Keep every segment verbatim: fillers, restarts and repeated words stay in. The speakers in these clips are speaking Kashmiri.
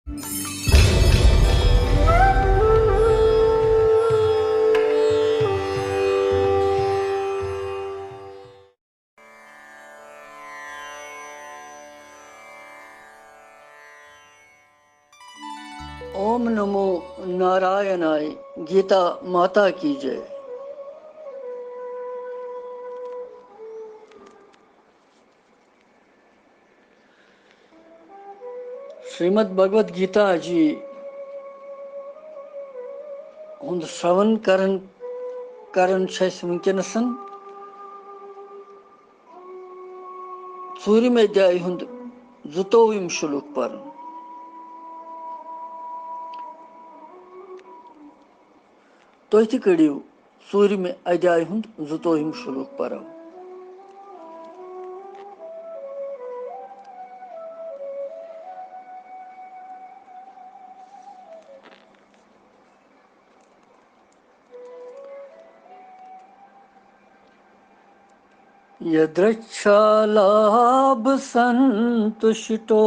ओम नमो नारायणाय। गीता माता की जय। श्रीमद् भगवत गीता جی ہُنٛد سرٛوَن کرن، کرن چھِ أسۍ وٕنکیٚنَس ژوٗرِم ادھیایہِ ہُنٛد زٕتووُہِم شلوک پرُن۔ تُہۍ تہِ کٔرِو ژوٗرِمہِ ادھیایہِ ہُنٛد زٕتووُہِم شلوک پرو۔ यदृच्छालाभसन्तुष्टो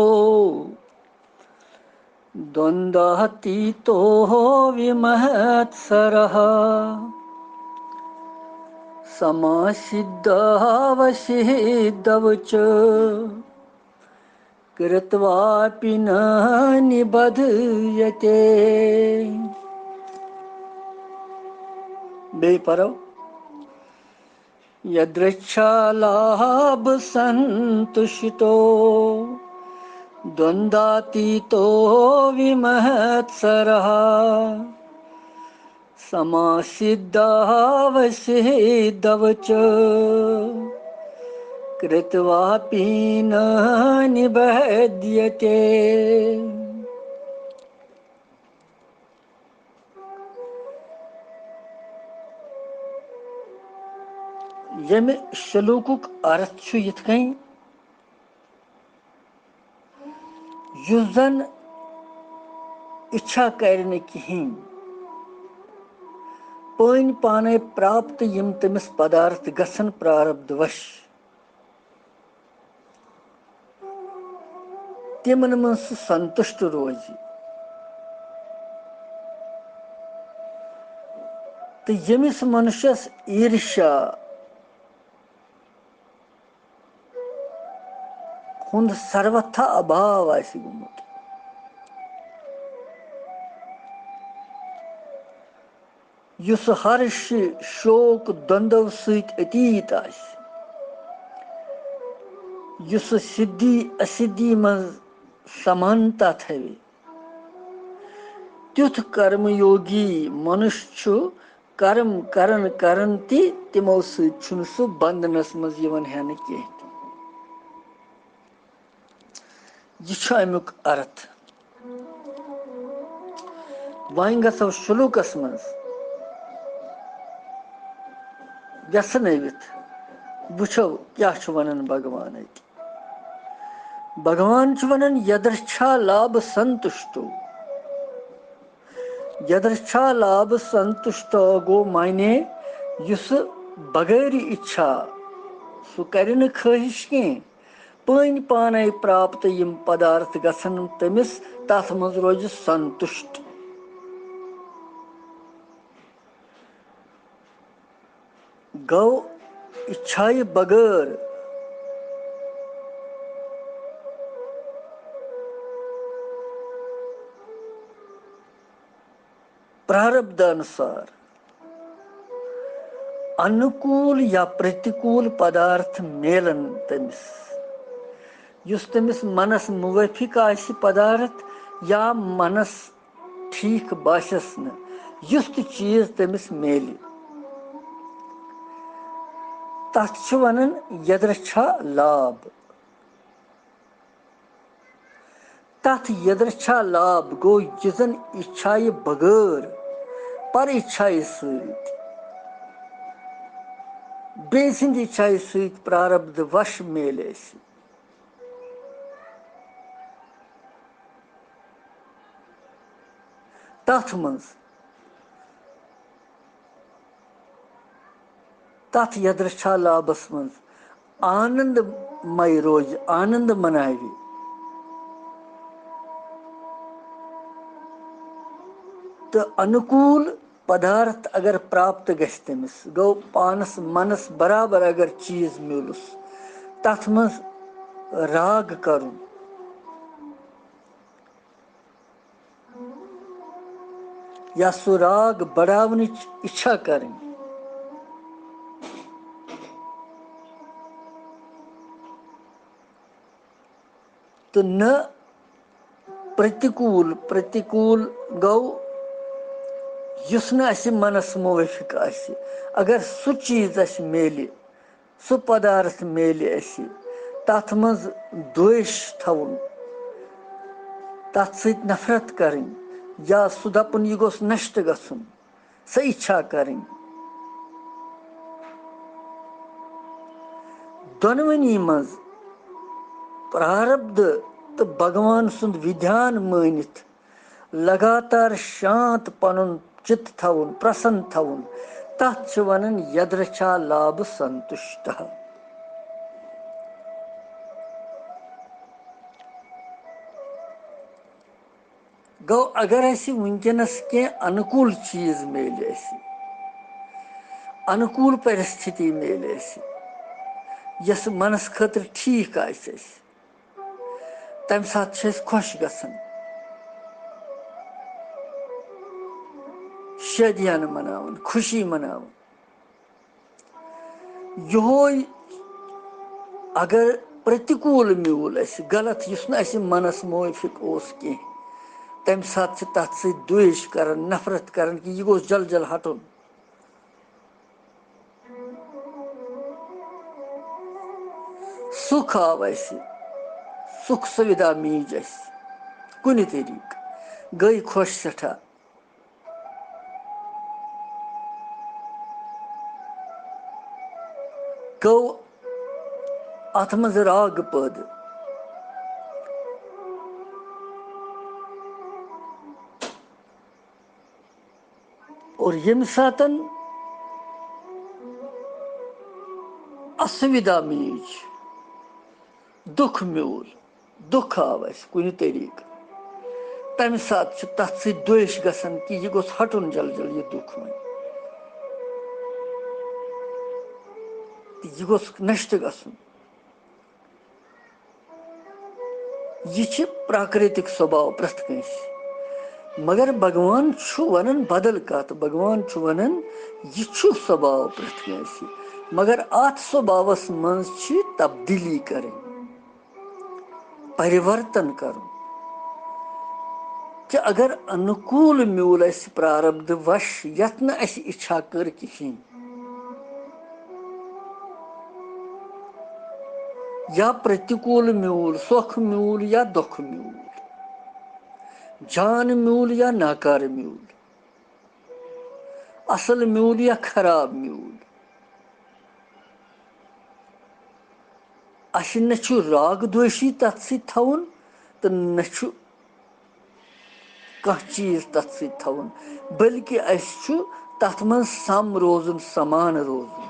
द्वन्द्वातीतो विमत्सरः। समासिद्धावसिद्धौ च कृत्वापि न निबध्यते। بیٚیہِ پرو۔ यदृच्छालाभसन्तुष्टो द्वन्द्वातीतो विमत्सरः। समासिद्धावसिद्धौ च कृत्वापि न निबध्यते। ییٚمہِ شلوکُک ارتھ چھُ یِتھ کٔنۍ، یُس زن اِچھا کرِ نہٕ کِہیٖنۍ، پٲنۍ پانے پراپت یِم تٔمِس پدارتھ گژھن پراربدھ وش، تِمن منٛز سُہ سنتُشٹ روزِ۔ تہٕ ییٚمِس منشس ایرشا ہُنٛد سروتھا ابھاو آسہِ گوٚمُت، یُس ہرش شوک دۄندو سۭتۍ أتیٖت آسہِ، یُس سِدھی اسِدھی منٛز سمانتا تھاوِ، تیُتھ کرم یوگی منُش چھُ کرم کرن کرن تہِ تِمو سۭتۍ چھُنہٕ سُہ بندنس منٛز یِوان ہٮ۪نہٕ کینٛہہ تہِ۔ یہِ چھُ امیُک ارتھ۔ وۄنۍ گژھو شلوکس منٛز یژھنٲوِتھ وٕچھو کیٛاہ چھُ ونان بھگوان اتہِ۔ بھگوان چھُ ونان، یدرچھا لابھ سنتُشٹو۔ یدرچھا لابھ سنتُشٹو گوٚو معنی یُس بغٲرِ اِچھا، سُہ کرِ نہٕ خٲہِش کینٛہہ، پٲنۍ پانے پراپت یِم پدارتھ گژھن تٔمِس، تتھ منٛز روزِ سنتُشٹ۔ گوٚو اِچھایہِ بغٲر پراربدھ انُسار انوکول یا پرتیکول پدارتھ میلن تٔمِس، یُس تٔمِس منس موٲفِق آسہِ پدارتھ یا منس ٹھیٖک باسٮ۪س نہٕ، یُس تہِ چیٖز تٔمِس میلہِ، تتھ چھِ ونان یدرچھا لابھ۔ تتھ یدرچھا لابھ گوٚو، یہِ زن اِچھایہِ بغٲر، پر اِچھایہِ سۭتۍ، بیٚیہِ سٕنٛدِ اِچھایہِ سۭتۍ پراربدھ وش میلہِ اَسہِ۔ تتھ منٛز، تتھ یدرچھا لابھس منٛز آنند مے روزِ، آنند مناوِ۔ تہٕ انوکول پدارتھ اگر پراپت گژھِ تٔمِس، گوٚو پانس منس برابر اگر چیز میوٗلُس، تتھ منٛز راگ کرُن یا سُہ راگ بڑاونٕچ اِچھا کرٕنۍ۔ تہٕ نہ پرتیکول۔ پرتیکول گوٚو یُس نہٕ اَسہِ منَس موٲفِق آسہِ۔ اگر سُہ چیٖز اَسہِ میلہِ، سُہ پدارتھ میلہِ اَسہِ، تَتھ منٛز دویش تھاوُن، تَتھ سۭتۍ نفرت کَرٕنۍ، یا سُہ دَپُن، یہِ گوٚژھ نشٹ گژھُن، سۄ اِچھا کَرٕنۍ۔ دۄنوٕنی منٛز پراربدھ تہٕ بھگوان سُنٛد وِدھیان مٲنِتھ، لگاتار شانت پنُن چِت تھاوُن، پرسن تھاوُن، تتھ چھِ ونان یدرچھا لابھ سنتُشٹہ۔ گوٚو، اگر اسہِ وٕنکیٚنس کینٛہہ انوکول چیز میلہِ اسہِ، انوکول پرستھتی میلہِ اسہِ، یۄس منس خٲطرٕ ٹھیک آسہِ اسہِ، تمہِ ساتہٕ چھِ أسۍ خۄش گژھان، شٲدیانہٕ مناوان، خوشی مناوان۔ یہوے اگر پرتیکول میول اسہِ، غلط، یُس نہٕ اسہِ منس موٲفِق اوس کینٛہہ، تمہِ ساتہٕ چھِ تتھ سۭتۍ دویش کران، نفرت کران کہِ یہِ گوٚژھ جل جل ہٹُن۔ سُکھ آو اسہِ، سُکھ سُوِدھا میٖج اسہِ کُنہِ طریٖقہٕ، گٔے خۄش سٮ۪ٹھاہ۔ گوٚو اتھ منٛز راگ پٲدٕ۔ اور ییٚمہِ ساتَن اسوِدا میٖج، دُکھ میوٗل، دُکھ آو اَسہِ کُنہِ طریٖقہٕ، تَمہِ ساتہٕ چھُ تَتھ سۭتۍ دویش گژھان کہِ یہِ گوٚژھ ہَٹُن جل جل، یہِ دُکھ وۄنۍ، تہٕ یہِ گوٚژھ نشٹہٕ گژھُن۔ یہِ چھِ پراکرتک سوباو پرٛٮ۪تھ کٲنٛسہِ۔ مگر بھگوان چھُ ونان بدل کتھ۔ بھگوان چھُ ونان، یہِ چھُ سوباو پرٛٮ۪تھ کٲنٛسہِ، مگر اتھ سوباوس منٛز چھِ تبدیلی کرٕنۍ، پرورتن کرُن۔ کہِ اگر انوکول میول اسہِ پراربدھ وش، یتھ نہٕ اسہِ اِچھا کٔر کِہیٖنۍ، یا پرتیکول میول، سۄکھ میول یا دۄکھ میول، جان میول یا ناکارٕ میول، اصل میول یا خراب میول، اسہِ نہ چھُ راگ دوشی تتھ سۭتۍ تھاوُن تہٕ نہ چھُ کانٛہہ چیٖز تَتھ سۭتۍ تھاوُن، بلکہِ اَسہِ چھُ تَتھ منٛز سَم روزُن، سَمان روزُن۔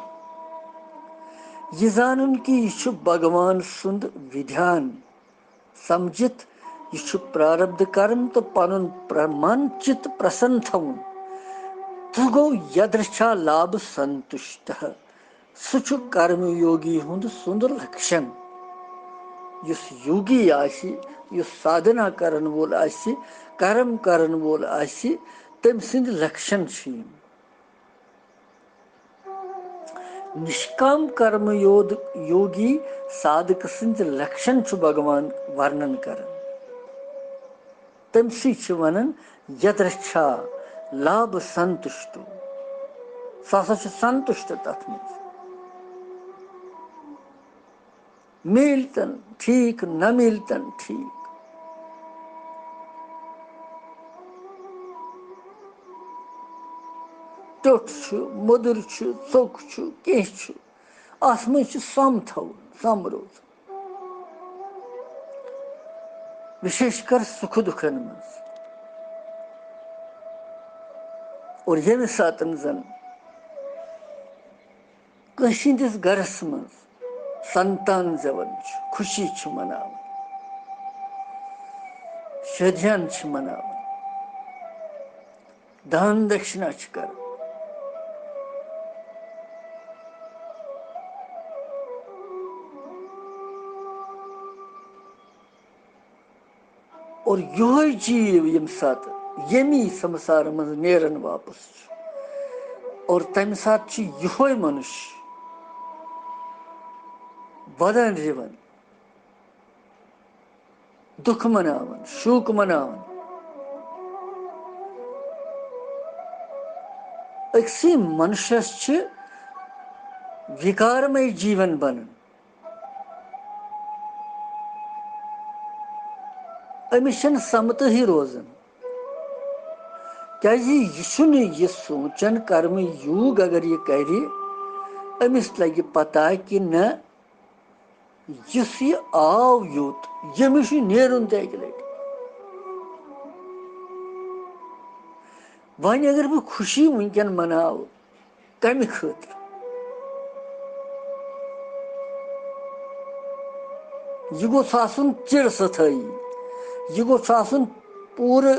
یہِ زانُن کہِ یہِ چھُ بھگوان سُنٛد وِدھیان سَمجِتھ، یہِ چھُ پراربدھ کرم تہٕ پَنُن پر-، من چِت پرسن تھاوُن۔ سُہ گوٚو یدرچھا لابھ سنتُشٹہ۔ سُہ چھُ کرم یوگی ہُنٛد سُنٛد لکشن۔ یُس یوگی آسہِ، یُس سادھنا کرن وول آسہِ، کرم کرن وول آسہِ، تٔمۍ سٕنٛدۍ لکشن چھِ یِم۔ نشکام کرم یود یوگی سادھکہٕ سٕنٛدۍ لکشن چھُ بھگوان ورنن کران۔ تٔمۍ سٕے چھِ وَنان یدرچھا لابھ سنتُشٹو۔ سُہ ہسا چھُ سنتُشٹ تَتھ منٛز۔ میلتن ٹھیٖک، نہ میلتن ٹھیٖک۔ ٹیوٚٹھ چھُ، موٚدُر چھُ، ژوٚک چھُ، کینٛہہ چھُ، اَتھ منٛز چھُ سَم تھاوُن، سَم روزُن۔ وِشیش کر سُکھ دُکھن منٛز۔ اور ییٚمہِ ساتن زن کٲنٛسہِ ہٕنٛدِس گرس منٛز سنتان زٮ۪وان چھُ، خوشی چھِ مناوان، شٲدیان چھِ مناوان، دان دکشنا چھِ کران۔ اور یِہوٚے جیٖو ییٚمہِ ساتہٕ ییٚمی سمسارٕ منٛز نیران واپس چھُ، اور تَمہِ ساتہٕ چھُ یِہوٚے منُش ودان رِوان، دُکھ مناوان، شوٗک مناوان۔ أکسٕے منُشس چھِ وِکارمے جیٖون بنان۔ أمِس چھَنہٕ سمتٕے روزان، کیازِ یہِ چھُنہٕ یہِ سونٛچان، کرمہٕ یوگ اگر یہِ کرِ، أمِس لگہِ پتہ کہِ نہ، یُس یہِ آو یوٚت، ییٚمِس چھُ نیرُن تہِ اکہِ لٹہِ۔ وۄنۍ اگر بہٕ خوشی وٕنکٮ۪ن مناوٕ، کمہِ خٲطرٕ؟ یہِ گوٚژھ آسُن چِر ستھٲیی، یہِ گوٚژھ آسُن پوٗرٕ،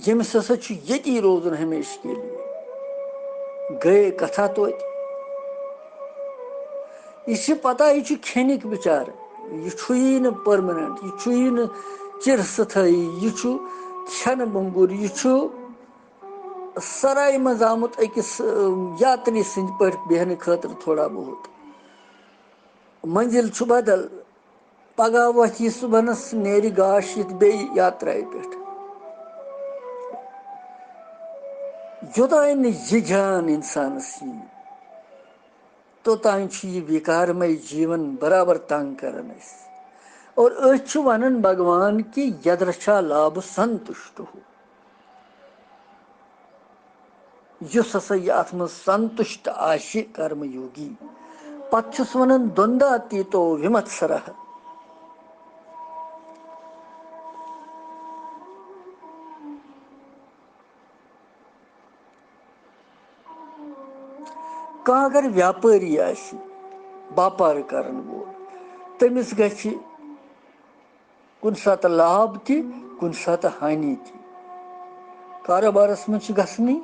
ییٚمِس ہسا چھُ ییٚتی روزُن ہمیشہٕ کے لیے۔ گٔیے کتھا توتہِ۔ یہِ چھِ پتہ، یہِ چھُ کھیٚنِک بِچارٕ، یہِ چھُیی نہٕ permanent، یہِ چھُیی نہٕ چِر ستھٲیی، یہِ چھُ کھٮ۪نہٕ مۄنٛگُر، یہِ چھُ سرایہِ منٛز آمُت أکِس، ٲم، یاتری سٕنٛدِ پٲٹھۍ بیٚہنہٕ خٲطرٕ تھوڑا بہت۔ منزل چھُ بدل۔ پگاہ وۄتھِ یہِ صُبحنس، نیرِ گاش یِتھ بیٚیہِ یاترایہِ پٮ۪ٹھ۔ یوٚتام نہٕ یہِ گیان اِنسانس یی، توٚتام چھُ یہِ وِکارمے جیٖون برابر تنگ کران اَسہِ۔ اور أسۍ چھِ ونان بھگوان کہِ یدرچھا لابھ سنتُشٹ ہو۔ یُس ہسا یہِ اتھ منٛز سنتُشٹ آسہِ کرم یوگی، پتہٕ چھُس ونان دوندا تیٖتو وِمتسرہ۔ کانٛہہ اگر ویاپٲری آسہِ، باپار کرن وول، تٔمِس گژھِ کُنہِ ساتہٕ لابھ تہِ، کُنہِ ساتہٕ ہانی تہِ۔ کاروبارس منٛز چھِ گژھنٕے۔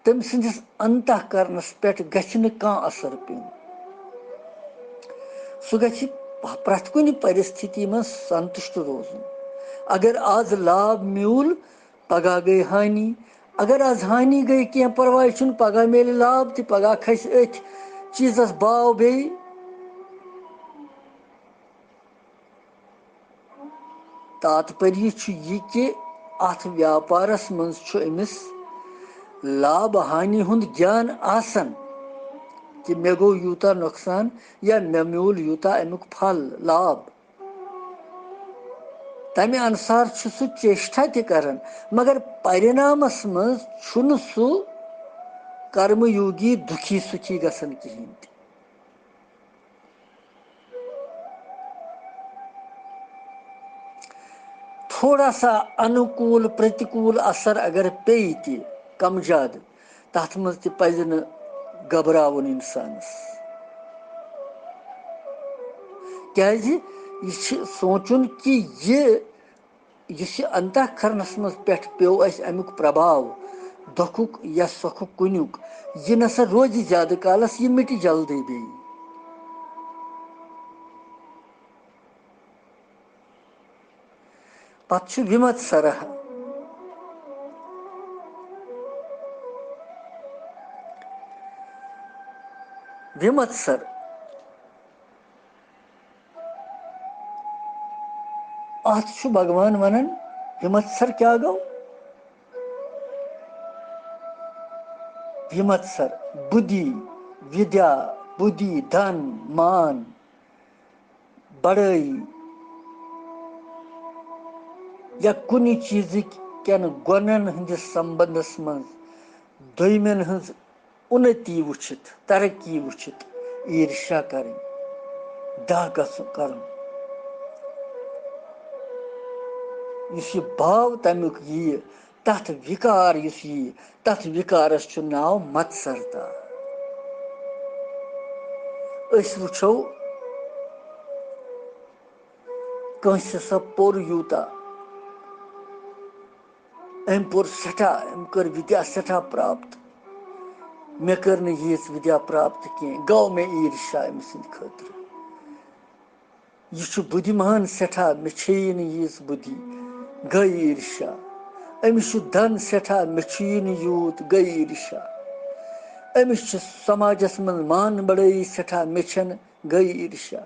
تٔمۍ سٕنٛدِس انتہ کرنس پٮ۪ٹھ گژھِ نہٕ کانٛہہ اثر پیوٚن۔ سُہ گژھِ پرٛٮ۪تھ کُنہِ پرستھتی منٛز سنتُشٹ روزُن۔ اگر آز لابھ میوٗل، پگاہ گٔے ہانی۔ اگر آز ہانی گٔے، کینٛہہ پرواے چھُنہٕ، پگاہ میلہِ لابھ تہِ، پگاہ کھسہِ أتھۍ چیٖزس باو بیٚیہِ۔ تاتپریہ چھُ یہِ کہِ اتھ ویاپارس منٛز چھُ أمِس لابھ ہانی ہُنٛد گیان آسان کہِ مےٚ گوٚو یوٗتاہ نۄقصان یا مےٚ میوٗل یوٗتاہ امیُک پھل، لابھ۔ تمہِ انسار چھُ سُہ چیشٹھا تہِ کران، مگر پرِنامس منٛز چھُنہٕ سُہ کرم یوگی دُکھی سُکھی گژھان کِہینۍ تہِ۔ تھوڑا سا انوکول پرتیکول اثر اگر پیٚیہِ تہِ کم زیادٕ، تتھ منٛز تہِ پزِ نہٕ گھبراوُن انسانس۔ کیازِ یہِ چھُ سونٛچُن کہِ یہِ، یُس یہِ انتہ کرنس منٛز پٮ۪ٹھ پیوٚو اسہِ امیُک پرباو، دۄکھُک یا سۄکھُک کُنیُک، یہِ نسا روزِ زیادٕ کالس، یہِ مِٹہِ جلدی بیٚیہِ۔ پتہٕ چھُ وِمتسرہ۔ وِمتسر۔ اتھ چھُ بھگوان ونان، وِمتسر کیٛاہ گوٚو؟ وِمتسر، بُدھی، وِدیا، بُدھی، دھن، مان، بڑٲیی یا کُنہِ چیٖزٕکۍ کٮ۪ن گۄنن ہٕنٛدِس سمبندس منٛز دوٚیمٮ۪ن ہٕنٛز اُنتی وٕچھِتھ، ترقی وٕچھِتھ، ایرشا کرٕنۍ، داہ گژھُن کرُن۔ یُس یہِ باو تمیُک یِیہِ، تتھ وِکار یُس یِیہِ، تتھ وِکارس چھُ ناو متسرتا۔ أسۍ وٕچھو، کٲنٛسہِ ہسا پوٚر یوٗتاہ، أمۍ پوٚر سٮ۪ٹھاہ، أمۍ کٔر وِدیا سٮ۪ٹھاہ پراپت، مےٚ کٔر نہٕ ییٖژ وِدیا پراپت کینٛہہ، گوٚو مےٚ عیٖرشا أمۍ سٕنٛدِ خٲطرٕ۔ یہِ چھُ بُدھِمان سٮ۪ٹھاہ، مےٚ چھیی نہٕ ییٖژ بُدھی، گٔے عیٖرشا۔ أمِس چھُ دَن سٮ۪ٹھاہ، مےٚ چھُیی نہٕ یوٗت، گٔے عیٖرشا۔ أمِس چھُ سماجس منٛز مان بڑٲیی سٮ۪ٹھاہ، مےٚ چھَنہٕ، گٔے عیٖرشا۔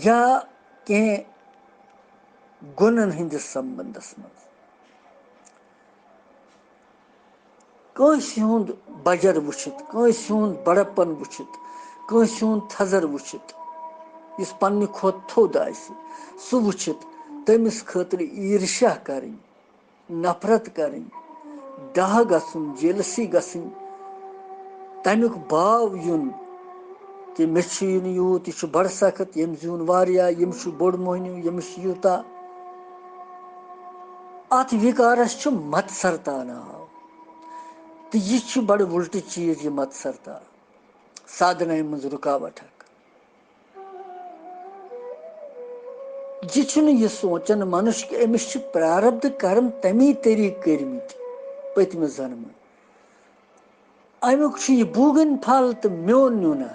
یا کینٛہہ گُنن ہٕنٛدِس سمبندس منٛز۔ کٲنٛسہِ ہُنٛد بجر وٕچھِتھ، کٲنٛسہِ ہُنٛد بڑپن وٕچھِتھ، کٲنٛسہِ ہُنٛد تھزر وٕچھِتھ، یُس پننہِ کھۄتہٕ تھوٚد آسہِ، سُہ وٕچھِتھ تٔمِس خٲطرٕ عیٖرشا کرٕنۍ، نفرت کرٕنۍ، ڈاہ گژھُن، جیلسی گژھٕنۍ، تمیُک باو یُن کہِ مےٚ چھُ یہِ نہٕ یوٗت، یہِ چھُ بڑٕ سخت، ییٚمۍ زیوٗن واریاہ، ییٚمِس چھُ بوٚڑ مۄہنیو، ییٚمِس چھُ یوٗتاہ۔ اتھ وِکارس چھُ متسرتا ناو۔ تہٕ یہِ چھُ بڑٕ وُلٹہٕ چیٖز، یہِ متسرتا، سادھنایہِ منٛز رُکاوٹ اکھ۔ یہِ چھُنہٕ یہِ سونٛچان منُش کہِ أمِس چھِ پراربدھ کرم تمی طریٖقہٕ کٔرمٕتۍ پٔتمہِ زنمہٕ۔ امیُک چھُ یہِ بوٗگن پھل تہٕ میون نیوٗنا،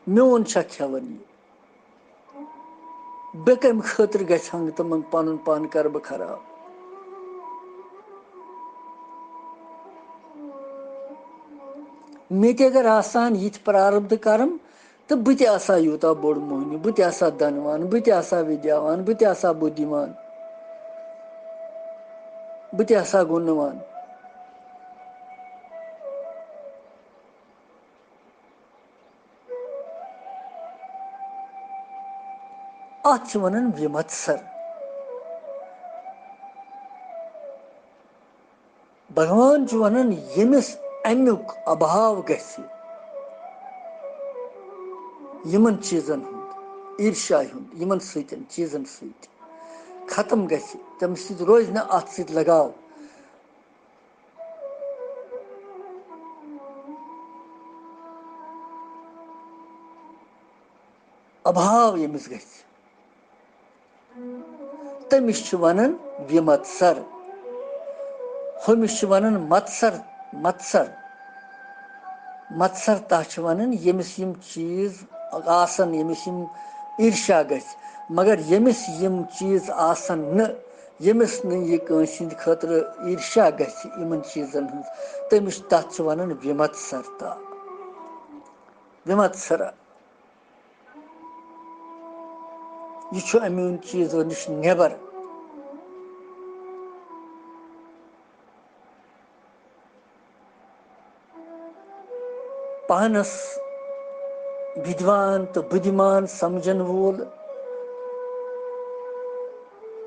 میون چھا کھٮ۪وان یہِ؟ بہٕ کمہِ خٲطرٕ گژھِ ہنٛگہٕ تہٕ منٛگہٕ پنُن پان کرٕ بہٕ خراب؟ مےٚ تہِ اگر آسان یِتھۍ پراربدھ کرم، تہٕ بہٕ تہِ آسہٕ ہا یوٗتاہ بوٚڑ موہنیو، بہٕ تہِ آسہٕ ہا دھنوان، بہٕ تہِ آسہٕ ہا ودیاوان، بہٕ تہِ آسہٕ ہا بُدھیٖمان، بہٕ تہِ آسہٕ ہا گُنوان۔ اتھ چھِ ونان وِمتسر۔ بھگوان چھُ ونان، ییٚمِس امیُک ابھاو گژھِ، یِمن چیٖزن ہُنٛد، عیٖرشا ہُنٛد، یِمن سۭتۍ، چیٖزن سۭتۍ ختم گژھِ، تٔمِس سۭتۍ روزِ نہٕ اتھ سۭتۍ لگاو۔ ابھاو ییٚمِس گژھِ، تٔمِس چھِ ونان وِمتسر۔ ہُمِس چھِ ونان متسر، متسر۔ متسرتا چھِ ونان ییٚمِس یِم چیٖز آسن، ییٚمِس یِم عیٖرشا گژھِ، مگر ییٚمِس یِم چیٖز آسن نہٕ، ییٚمِس نہٕ یہِ کٲنٛسہِ ہِنٛدِ خٲطرٕ عیٖرشا گژھِ یِمن چیٖزن ہٕنٛز، تٔمِس، تتھ چھِ ونان وِمتسرتا، وِمتسرا۔ یہِ چھُ امیُن چیٖزو نِش نٮ۪بر۔ پانس وِدوان تہٕ بُدھِمان سمجھن وول،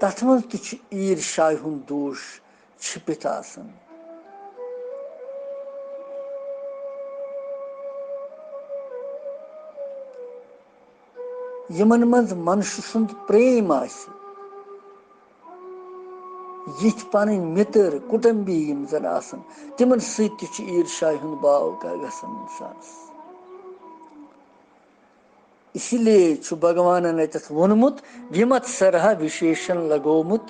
تتھ منٛز تہِ چھُ عیٖرشایہِ ہُنٛد دوش چھِپِتھ آسان۔ یِمن منٛز منشہٕ سُنٛد پریم آسہِ، یِتھۍ پنٕنۍ مِتٕر، کُٹُمبی یِم زن آسن، تِمن سۭتۍ تہِ چھُ عیٖرشایہِ ہُنٛد باو گژھان انسانس۔ اسی لیے چھُ بھگوانن اتٮ۪تھ ووٚنمُت، وِمتسرہ وِشیشن لگومُت۔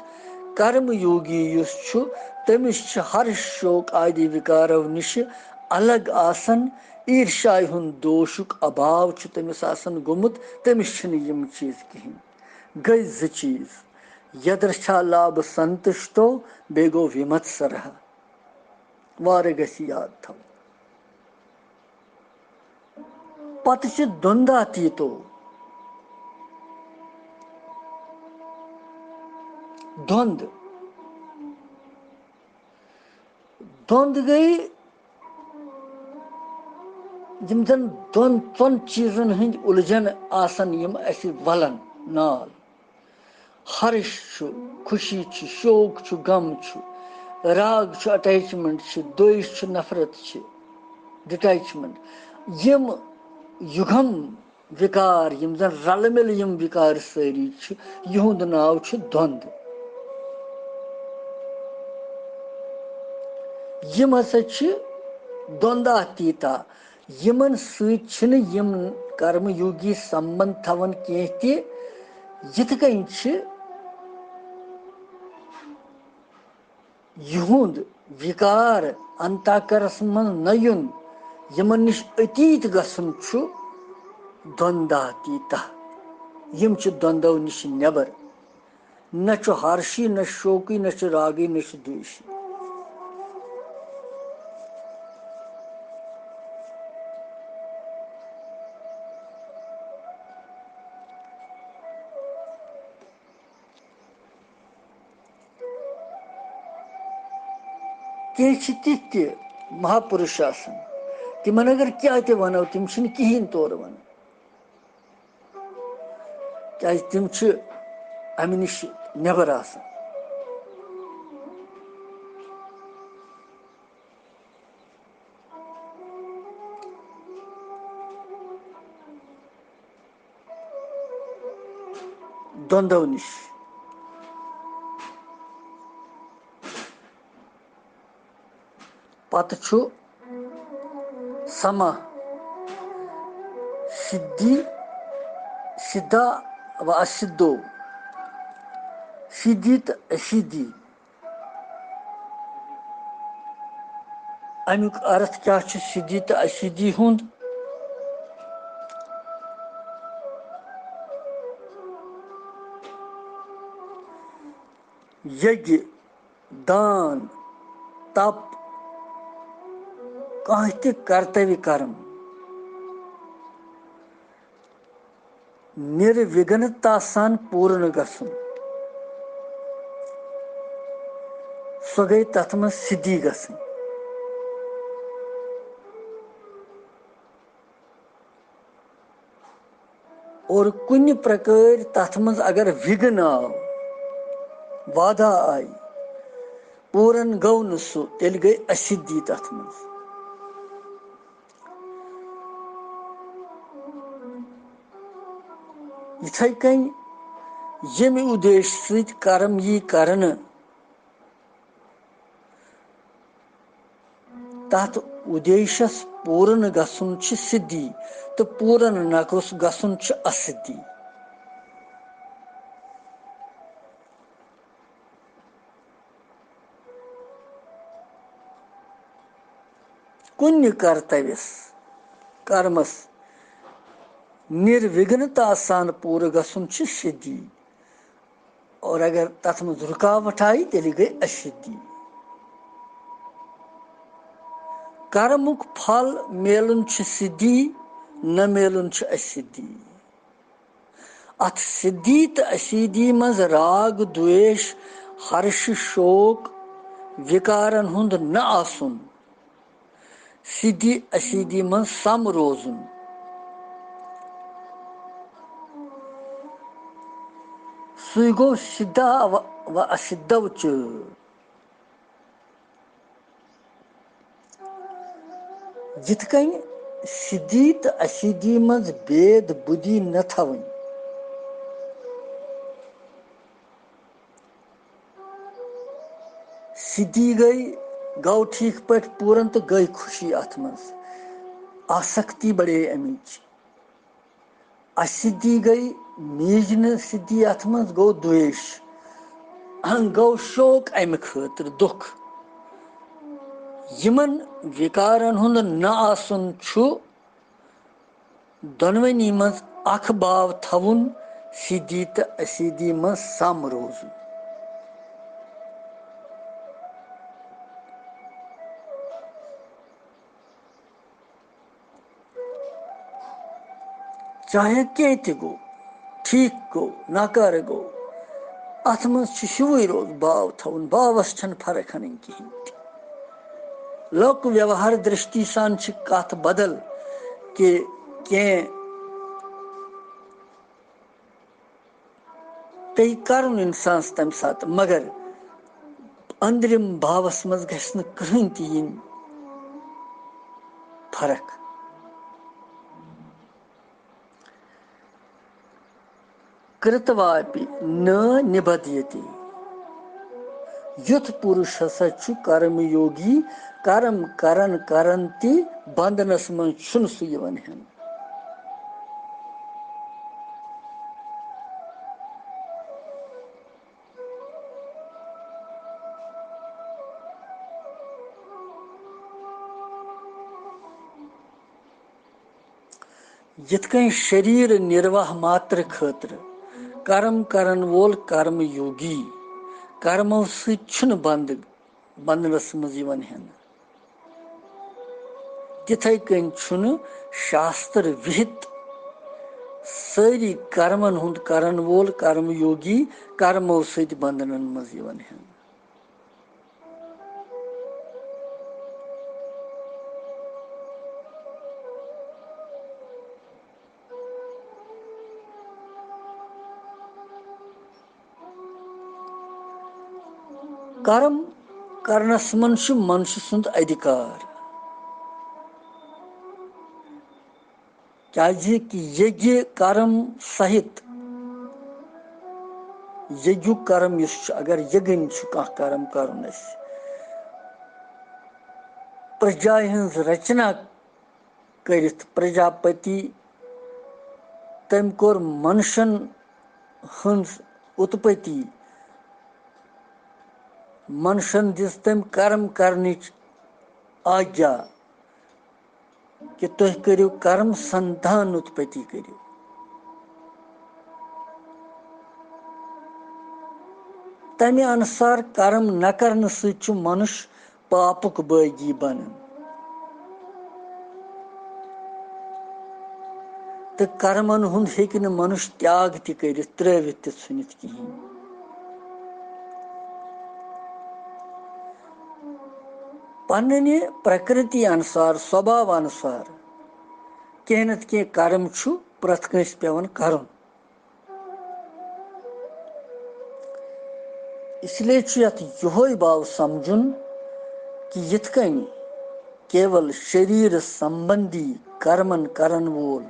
کرم یوگی یُس چھُ، تٔمِس چھِ ہرش، شوک آدی وِکارو نِشہِ الگ آسان۔ عیٖرشایہِ ہُنٛد دوشُک ابھاو چھُ تٔمِس آسان گوٚمُت، تٔمِس چھِنہٕ یِم چیٖز کِہیٖنۍ۔ گٔے زٕ چیٖز، یدرچھا لابھ سنتشتو، بیٚیہِ گوٚو وِمتسرہ۔ وارٕ گژھِ یاد تھاوُن۔ پتہٕ چھِ دُنٛداتیٖتو۔ دُنٛد۔ دُنٛد گٔے یِم زن دۄن ژۄن چیٖزن ہٕنٛدۍ اُلجھن آسن، یِم اَسہِ ولن نال۔ ہرش چھُ، خوشی چھِ، شوق چھُ، غم چھُ، راگ چھُ، اٹیچمنٹ چھِ، دویش چھُ، نفرت چھِ، ڈٹیچمنٹ۔ یِم یُگم وِکار، یِم زن رلہٕ مِلہٕ یِم وِکار سٲری چھِ، یِہُنٛد ناو چھُ دۄنٛد۔ یِم ہسا چھِ دۄندا تیٖتا، یِمن سۭتۍ چھِنہٕ یِم کرم یوگی سمبند تھاوان کینٛہہ تہِ، یِتھ کٔنۍ چھِ یِہُنٛد وِکار انتاکرس منٛز نہ یُن، یِمن نِش أتیٖت گژھُن چھُ دۄندا تیٖتا۔ یِم چھِ دۄندو نِش نٮ۪بر۔ نہ چھُ ہرشی، نہ شوقی، نہ چھُ راگی، نہ چھُ دوشی۔ کینٛہہ چھِ تِتھۍ تہِ مہاپُرُش آسان، تِمن اگر کیٛاہ تہِ وَنو، تِم چھِنہٕ کِہیٖنۍ تورٕ وَنان، کیٛازِ تِم چھِ اَمہِ نِش نٮ۪بر آسان۔ دۄندو نِش۔ پتہٕ چھُ سما، سِدھی، سِدھا و اسِدھو، سِدھی تہٕ اسِدھی۔ اَمیُک ارتھ کیٛاہ چھُ سِدھی تہٕ اسِدھی ہُنٛد؟ یَگہِ، دان، تپ، کانٛہہ تہِ کرتویہ کرم نِروِگھنتا سان پوٗرٕ گژھُن، سۄ گٔے تَتھ منٛز سِدھی گژھٕنۍ۔ اور کُنہِ پرکٲرۍ تَتھ منٛز اگر وِگھن آو، بادھا آیہِ، پوٗرٕ گوٚو نہٕ سُہ، تیٚلہِ گٔے اَسِدھی تَتھ منٛز۔ یِتھے کٔنۍ ییٚمہِ اُدیش سۭتۍ کرم یی کرنہٕ، تَتھ اُدیشس پوٗرٕ گژھُن چھُ سِدھی تہٕ پوٗرٕ نہ گژھُن چھُ اَسِدھی۔ کُنہِ کرتویس، کرمس نِروِگھنتا سان پوٗرٕ گژھُن چھُ سِدھی، اور اگر تَتھ منٛز رُکاوٹ آیہِ، تیٚلہِ گٔے اَسِدھی۔ کرمُک پھل میلُن چھُ سِدھی، نہ میلُن چھُ اَسِدھی۔ اتھ سِدھی تہٕ اسِدھی منٛز راگ، دویش، ہرش، شوق، وِکارن ہُنٛد نہٕ آسُن، سِدھی اسِدھی منٛز سم روزُن، سُے گوٚو سِدھا و، و اسِدھو چ۔ یِتھ کٔنۍ سِدھی تہٕ اسِدھی منٛز بید بُدھی نہ تھاوٕنۍ۔ سِدھی گٔے، گوٚو ٹھیٖک پٲٹھۍ پوٗرن تہٕ گٔے خوشی اَتھ منٛز۔ آسکتی بڑے اَمِچ۔ اَسِدھی گٔے، میٖج نہٕ سِدھی، اَتھ منٛز گوٚو دویش، گوٚو شوق اَمہِ خٲطرٕ، دُکھ۔ یِمن وِکارن ہُنٛد نہ آسُن چھُ دۄنوٕنی منٛز اکھ باو تھاوُن، سِدھی تہٕ اَسِدھی منٛز سم روزُن۔ چاہے کینٛہہ تہِ گوٚو، ٹھیٖک گوٚو، ناکارٕ گوٚو، اَتھ منٛز چھُ ہیوٗوٕے روز باو تھاوُن، باوَس چھَنہٕ فرق اَنٕنۍ کِہیٖنۍ تہِ۔ لوک ویوہار درشٹی سان چھِ کَتھ بدل کہِ کینٛہہ پیٚیہِ کرُن اِنسانَس تَمہِ ساتہٕ، مگر أنٛدرِم باوَس منٛز گژھِ نہٕ کٕہٕنۍ تہِ یِنۍ فرق۔ کرتواپی نہ نبدھیتی۔ یُتھ پُرُش ہسا چھُ کرم یوگی، کرم کرن کرن تہِ بندنس منٛز چھُنہٕ سُہ یِوان ہٮ۪نہٕ۔ یِتھ کٔنۍ شریٖر نِرواہ ماترٕ خٲطرٕ کرم کرن وول کرم یوگی کرمو سۭتۍ چھُنہٕ بنٛد، بندنس منٛز یِوان ہٮ۪نہٕ، تِتھے کٔنۍ چھُنہٕ شاستر وِہِت سٲری کرمن ہُنٛد کرن وول کرم یوگی کرمو سۭتۍ بندنن منٛز یِوان ہٮ۪نہٕ۔ کرم کرنس منٛز چھُ منشہٕ سُنٛد ادھیکار، کیازِ کہِ یگیہ کرم سہِت، یگیُک کرم یُس چھُ، اگر یگٕنۍ چھُ کانٛہہ کرم کرُن اَسہِ، پرجایہِ ہٕنٛز رچنا کٔرِتھ پرجاپتی، تٔمۍ کوٚر منشن ہٕنٛز اُتپتی، منشن دِژ تٔمۍ کرم کرنٕچ آجا کہِ تُہۍ کٔرِو کرم سنتان اُتپتی کٔرِو۔ تمہِ انُسار کرم نہ کرنہٕ سۭتۍ چھُ منُش پاپُک بٲغی بنان۔ تہٕ کرمن ہُنٛد ہیٚکہِ نہٕ منُش تیاگ تہِ کٔرِتھ، ترٲوِتھ تہِ ژھُنِتھ کِہیٖنۍ۔ پننہِ پرکرتی انُسار، سوباو انُسار کینٛہہ نتہٕ کینٛہہ کرم چھُ پرٛٮ۪تھ کٲنٛسہِ پٮ۪وان کرُن۔ اس لیے چھُ یتھ یِہوے باو سمجھُن کہِ یِتھ کٔنۍ کیول شریٖر سمبندی کرمن کرن وول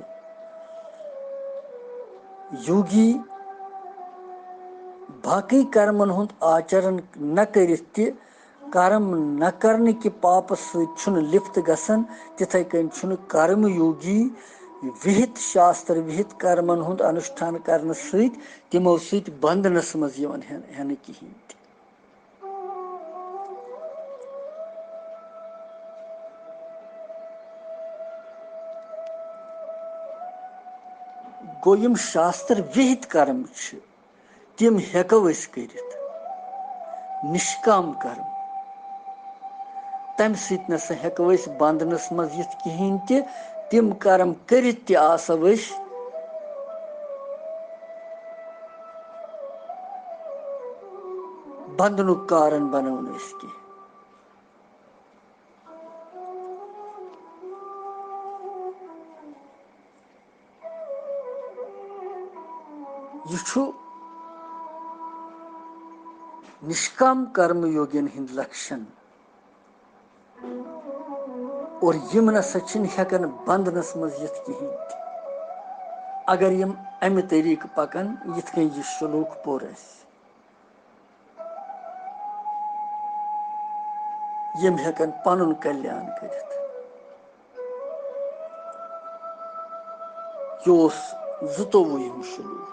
یوگی باقٕے کرمن ہُنٛد آچرن نہ کٔرِتھ تہِ کرم نہ کرنہٕ کہِ پاپس سۭتۍ چھُنہٕ لپت گژھان، تِتھے کٔنۍ چھُنہٕ کرم یوگی وِہِت شاستر وِہِت کرمن ہُنٛد انُشٹھان کرنہٕ سۭتۍ تِمو سۭتۍ بندنس منٛز یِوان ہٮ۪ن-، ہٮ۪نہٕ کِہیٖنۍ تہِ۔ گوٚو، یِم شاستر وِہِت کرم چھِ، تِم ہٮ۪کو أسۍ کٔرِتھ، نِشکام کرم۔ تَمہِ سۭتۍ نہ سا ہٮ۪کو أسۍ بنٛدنَس منٛز یِتھ کِہیٖنۍ تہِ۔ تِم کرم کٔرِتھ تہِ آسو أسۍ بنٛدنُک کارن بنو نہٕ أسۍ کینٛہہ۔ یہِ چھُ نِشکام کرم یوگین ہٕنٛدۍ لکشن۔ اور یِم نہ سا چھِنہٕ ہٮ۪کان بنٛدنس منٛز یِتھ کِہیٖنۍ تہِ۔ اگر یِم امہِ طریٖقہٕ پکن، یِتھ کٔنۍ یہِ شلوک پوٚر اَسہِ، یِم ہٮ۪کن پنُن کلیان کٔرِتھ۔ یہِ اوس زٕتووُہِم شلوک۔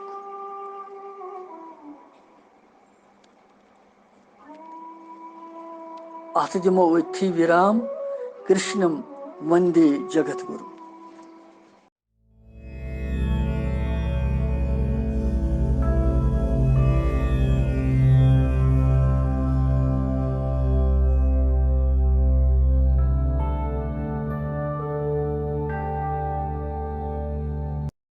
اتھ دِمو أتھی وِرام۔ کرشنم وندے جگت گُرو۔